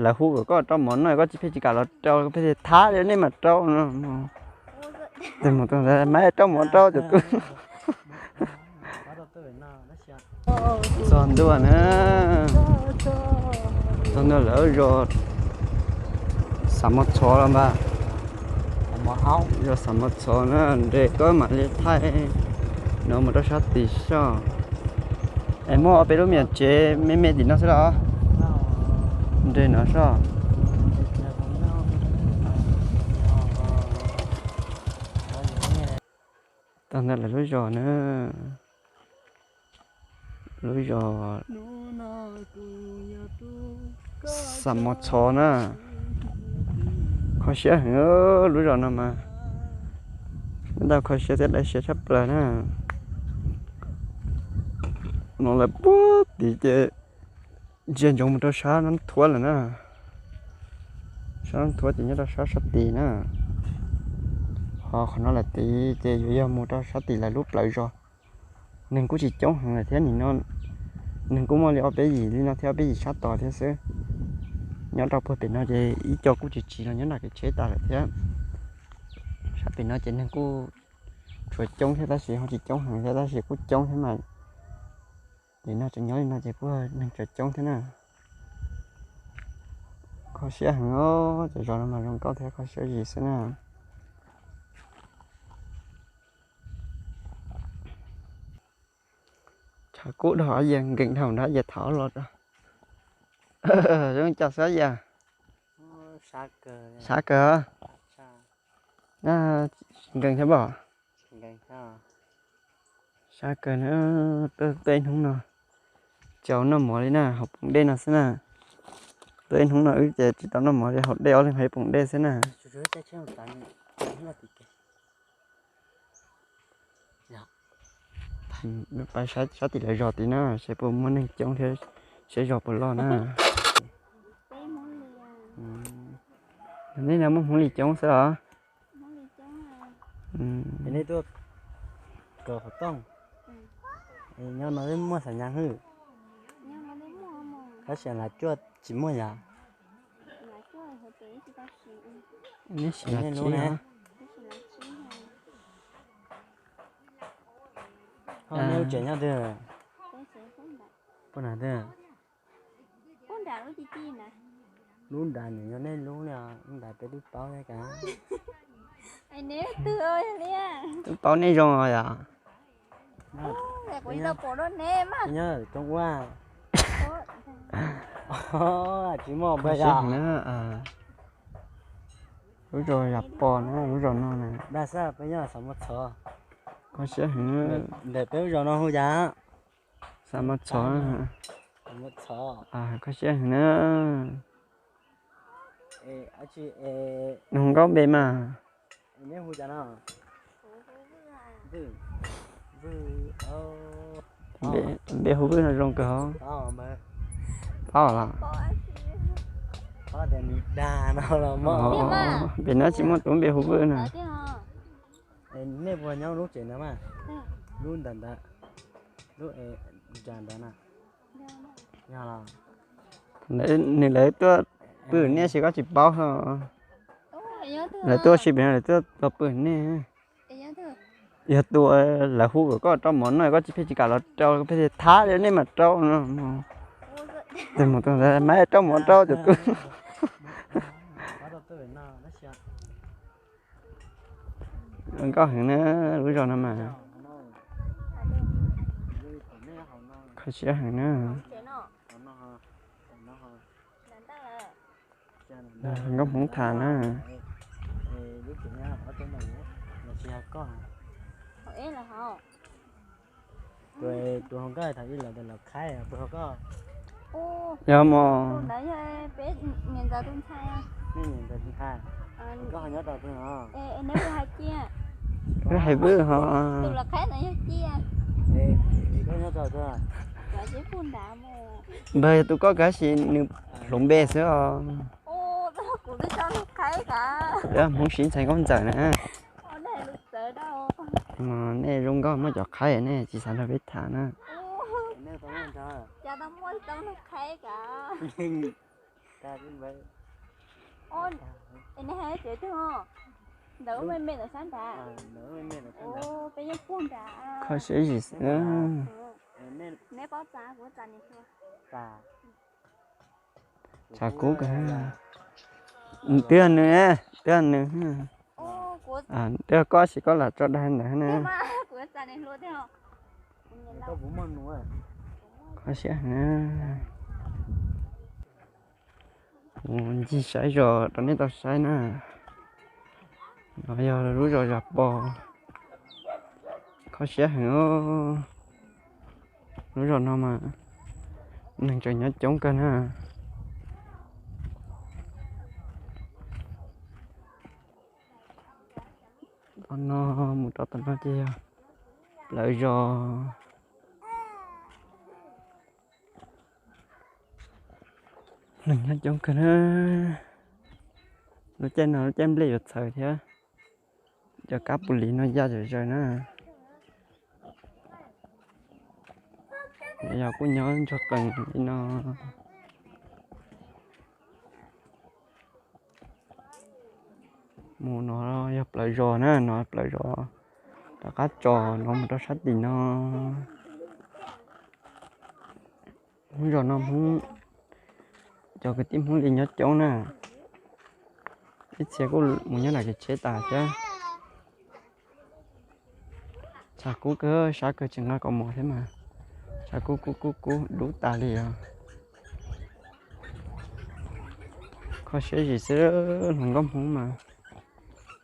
Lawv hu kom koj rau mov noj koj tsis pheej tsis kam los rau, koj pheej tias thab li nej mas rau no. Tes mus tus ntawd mas rau mov rau cov tub. Txog ntua na, txog ntua lawv zos Xam Mos Txhov los npag. Zos Xam Mos Txhov na, nres koj mam li thaij no mus rau sab tim soj. Es muaj ob peb lub me nyuam tsev me me tim no xwb los? Nres no soj. Tag ntawd lawv lub zos na, lub zos Xam Mos Txhov na. Kho siab heev lub zos no mas, nyob tau kho siab thiab dai siab tshaj plaws na. No lawv puag tid ces ntsia ntsoov mus rau sab Nab Thuab lawm na. Sab Nab Thuab ces nyob rau sab sab tid na. Ho qhov no lawm tid ces yuav yog mus rau sab tim lawv lub plawv zos. Neeg kuj tsis coob heev lawm thiab nim no, neeg kuj muaj li ob peb yim li no thiab, ob peb yim sab tod thiab xwb. Nyob rau puag pem no ces ib co kuj tsis tsiv los nyob nram kev tsheb tas lawm thiab. Sab pem no ces neeg kuj tshuav coob thiab tab sis ho tsis coob heev thiab tab sis kuj coob thiab mas. Ces no tseem nyob li no ces kuj neeg tshuav coob thiab na. Kho siab heev os, cov zos no mas zoo nkauj thiab kho siab zis xwb na. Tshav kub dhau, yias nkees dhau nrad, yias thaum los rau zoo cas xwb yias. Sab kawg, nkees thiab npam. Sab kawg na, tuaj ib hnub no tsis tau noj mov li na, haus poom dej no xwb na. Tuaj ib hnub no wb ces tsis tau noj mov li, haus dej, ob leeg haus ib poom dej xwb na. Pais saib sab tim lawv zos tid na, seb puas muaj neeg coob thiab, seb zos puas loj na. Nej no muaj Hmoob li coob xwb os? Nej tuaj kawm qhov tooj, nyob no muaj xav nyas hwj, tab sis lav cuaj tsis muaj yam. Nej sim lav tsib na. Ho nej lub tsev nyob twg? Puag nram twg? Lub nrad nws yog nej lub li, lub nrad peb twb paub thiab kav. Twb paub nej zoo os yom. Nyob roob ua, tsis muaj npawg yom. Lub zos Yam Pos na, lub zos no na. Dag xab peb nyob Xam Mos Txhov. Kho siab heev. Ntawm peb lub zos no hu cas? Xam Mos Txhov. Kho siab heev na. Nws hu nkauj npe mas. Npe hu Vwj no zoo kawg hos. Paub los? Pem no tsis muaj tus npe hu Vwj na. Nej puas nyob lub tsev ntawd mas? Lub ntawm ntawd, lub nram ntawd na. Nws lawv tuaj pw nej sis koj tsis paub os. Lawv tuaj ua si pem no lawv tuaj los pw nej. Yog tus lawv hu kom koj rau mov noj koj tsis pheej tsis kam los rau, koj pheej tias thab li nej mas rau no. Tes mus tus ntawd mas rau mov rau cov tub. Zoo nkauj heev na, lub zos no mas. Kho siab heev na. Nkauj Hmoob tham na. Yog mos. Wb hais Vwj ho. Npawg yog tus koj kav sis nws hloov npe xwb os. Hmoob siv ntxhais nkauj ntxawm na. Nej zoo nkauj muaj cov qhaib nej tsis xav nrog peb tham na. Koj nyob rau twg? Ntawd me me ntawm sab nrad. Peb nyob puag nrad. Kho siab zim xwb. Neb paub txav, kuv txav nws. Tshav kub kawg. Twb yog nws, twb yog nws. Twb yog koj, tab sis koj lam tso dag ntawd na. Kho siab heev. Kuv ncig saib zos rau nej tau saib na. No yog lub zos Zas Pos. Kho siab heev. Lub zos no mas neeg tseem nyob coob kawg na. Tom no mus rau tom no ces yog plawv zos. Neeg nyob coob kawg na. Lub caij no lub caij nplej yuav txhaws thiab. Cov kab pus lis no ya zom zaws na. Yog kuj nyob ntsuag qees li no. Mus no yog plawv zos na, no plawv zos rov qab tso no mus rau sab tim no. Lub zos no Hmoob, cov kwv tij Hmoob li nyob coob na. Ib txhia kuj mus nyob nram kev tsheb tas thiab. Tshav kub kawg, sab kawg tsis nqa kaus mom thiab mas. Tshav kub kub kub kub dub tas li os. Kho siab zim xwb, hluas nkauj Hmoob mas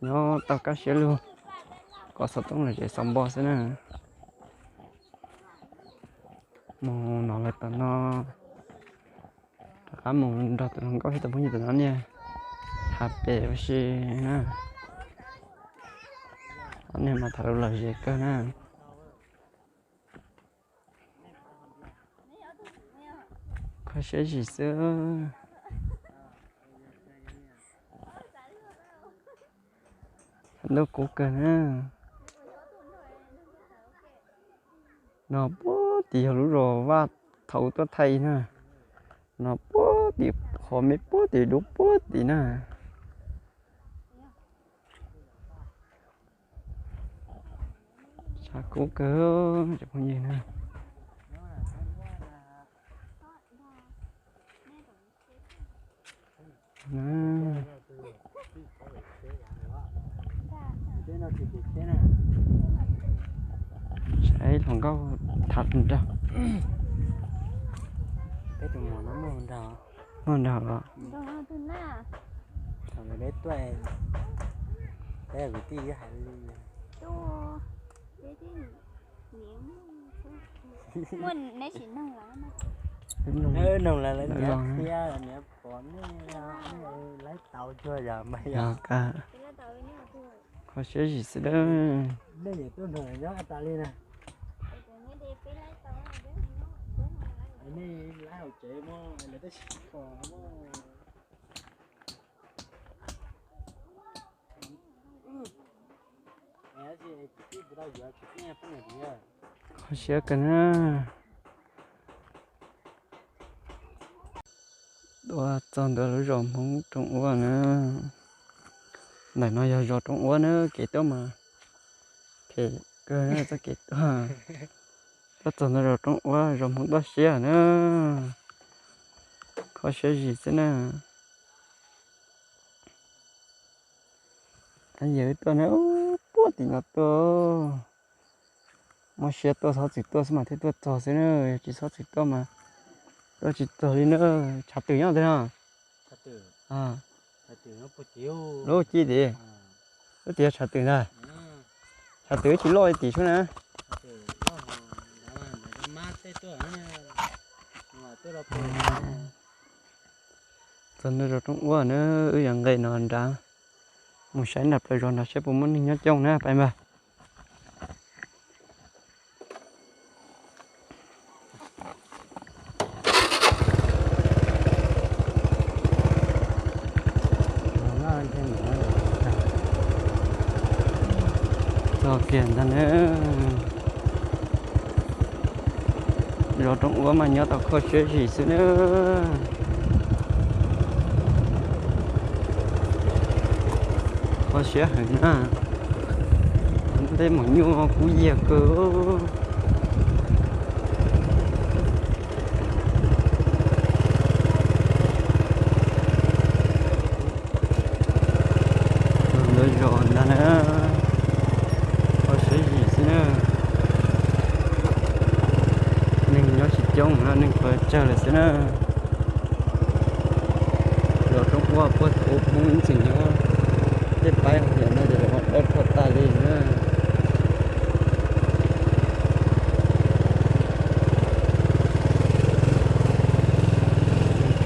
nyob tau kaj siab lug, kov xov tooj los zem xov npo xwb na. Mus no lawm tom no, rov qab mus nrog tus hluas nkauj thiab tus phooj ywg tom no niag tham pem ua si na. Ob niag mas tham lus lom zem kawg na. Kho siab zim xwb. Ntuj kub kawg na. No puag tim yog lub zos Vaj Thaum tuaj thaij na. No puag tim qhov me puag tim dub puag tim na. Tshav kub kawg cov phooj ywg na. Saib hluas nkauj tham nrog. Peb tus muam no muaj nrog. Muaj nrog los? Thaum peb tuaj, peb kwv tij hais li. Muaj neb sim noog lawv, noog lawv, lawv niam pom nej, lawv tau cuag yog mas yog. Kho siab zim xwb dab. Nej tuaj nrog nyob tas li na. Nej lawv hauv tsev mas lawv tab sis pom. Kho siab kawg na. Tuaj txog ntawm lub zos Hmoob Roob Ua na. Ntawm no yog zos Roob Ua na, kev tuaj mas phem kawg na txoj kev tuaj. Tuaj txog ntawm zos Roob Ua, zos Hmoob toj siab na. Kho siab zim xwb na. Yawg tuaj na, puag tim no tuaj. Muaj siab tuaj txhob txwm tuaj xwb mas thiaj tuaj txog xwb na, yog tsis txhob txwm tuaj mas tuaj tsis txog li na. Tshav twm nyob ntawd no. Lub ci tim, lub tim yog tshav twm ntag. Tshav twm tsis loj li tim sub na. Txog ntua zos Roob Ua na, wb yuav nqes no nrad mus saib nram plawv zos nrad saib puas muaj neeg nyob coob na, pais npawg. Txog kiag ntag na. Zos Roob Ua mas nyob tau kho siab zim xwb na. Siab heev na, tej maum nyuj kub yiag kawg. Ntawd zos ntag na, kho siab zim xwb na. Neeg nyob tsis coob na, neeg pawg tsawg lawm xwb na. Zos Roob Ua puag thaum ub Hmoob ib txwm nyob, tej paib hauv hiam no ces lawv muab dawb plhuav tas li na.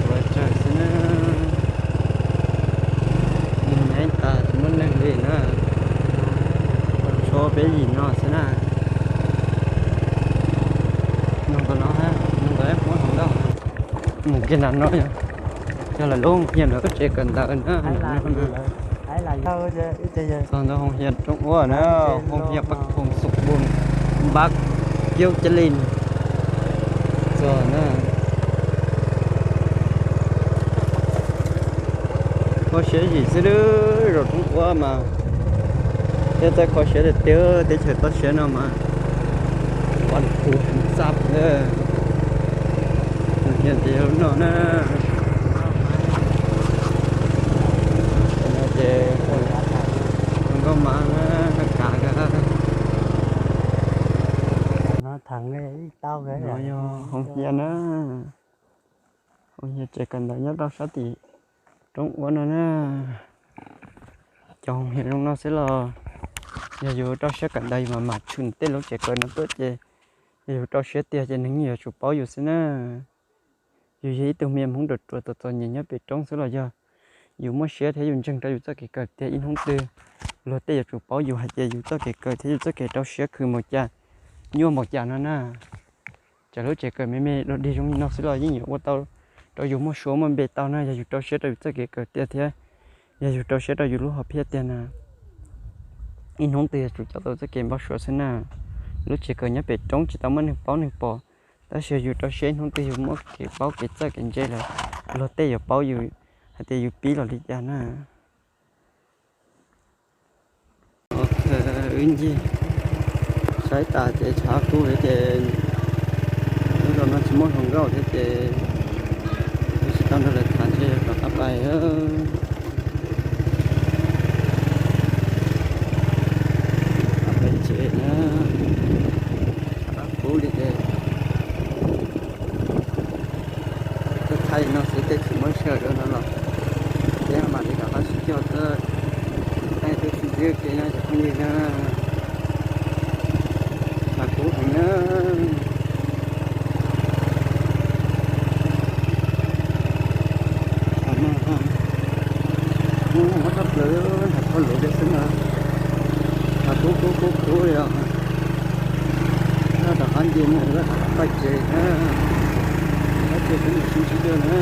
Pawg tsawg xwb na, mus nyaib tas tsis muaj neeg li na. Tshuav peb yim no xwb na. Nug ntawd no, nug ntawd muab hluas nkauj mus kiag nram no yog, yog lawv lub hoos hias ntawd lub tsev kawm ntawv na. Txog ntawm hoos hias Roob Ua na, hoos hias Paj Khoom Xum Npum Npab Kiub Cab Lin txog na. Kho siab zim xwb lawm, zos Roob Ua mas thiab txawj kho siab tiag tiag, teb chaws toj siab no mas ua lus tus xab lawm. Nws nyiam tias lub no na, no ces ua nkauj mas na, kav no yog hoos hias na. Hoos hias tsev kawm ntawv nyob rau sab tim Roob Ua no na. Cov hoos hias zoo no xwb los yog yus rau siab kawm ntawv yus mam mam tshwm tej lub tsev kawm no tuaj ces yog yus rau siab tiag ces neeg yeej yuav tsum paub yus xwb na. Yus yog ib tug me Hmoob ruam ruam txom txom nyem nyob pem roob xwb los yog yus muaj siab thiab yus ntseeg rau yus txoj kev kawm tiag ib hnub twg luag tej yuav tsum paub yus hais tias yus txoj kev kawm thiab yus txoj kev rau siab khwv npaum cas, nyuaj npaum cas no na. Tsam lub tsev kawm me me dog dig zoo li no xwb los yeej yuav ua tau rau yus muaj suab muaj npe tau na, yog yus rau siab rau yus txoj kev kawm tiag thiab yog yus rau siab rau yus lub hom phiaj tiag na. Ib hnub twg yuav tsum coj tau txoj kev npau suav xwb na. Lub tsev kawm nyob pem roob tsis tau muaj neeg paub neeg pom, tab sis yus rau siab ib hnub twg yus muaj kev paub kev txawj kev ntse lawm, luag tej yuav paub yus hais tias yus pib los li cas na. Ok, wb ncig saib tas ces tshav kub thiab ces lub zos no tsis muaj hluas nkauj thiab ces wb tsis tau nrog lawv tham ntshe rov qab pais. Pais tsev na, tshav kub li ces thaij no xwb tej tsis muab sawv rau no los, peb mam li rov qab sib cog tuaj thaij tej txiv ntxwb kev no cov phooj ywg na. Tshav kub heev na. Tshav no, ub, muab tshaj plaws, tshav kub luv li xwb na. Tshav kub kub kub kub li os. Rov qab ncig mus rov qab pais tsev na. Pais tsev peb mus sib ntsib dua na.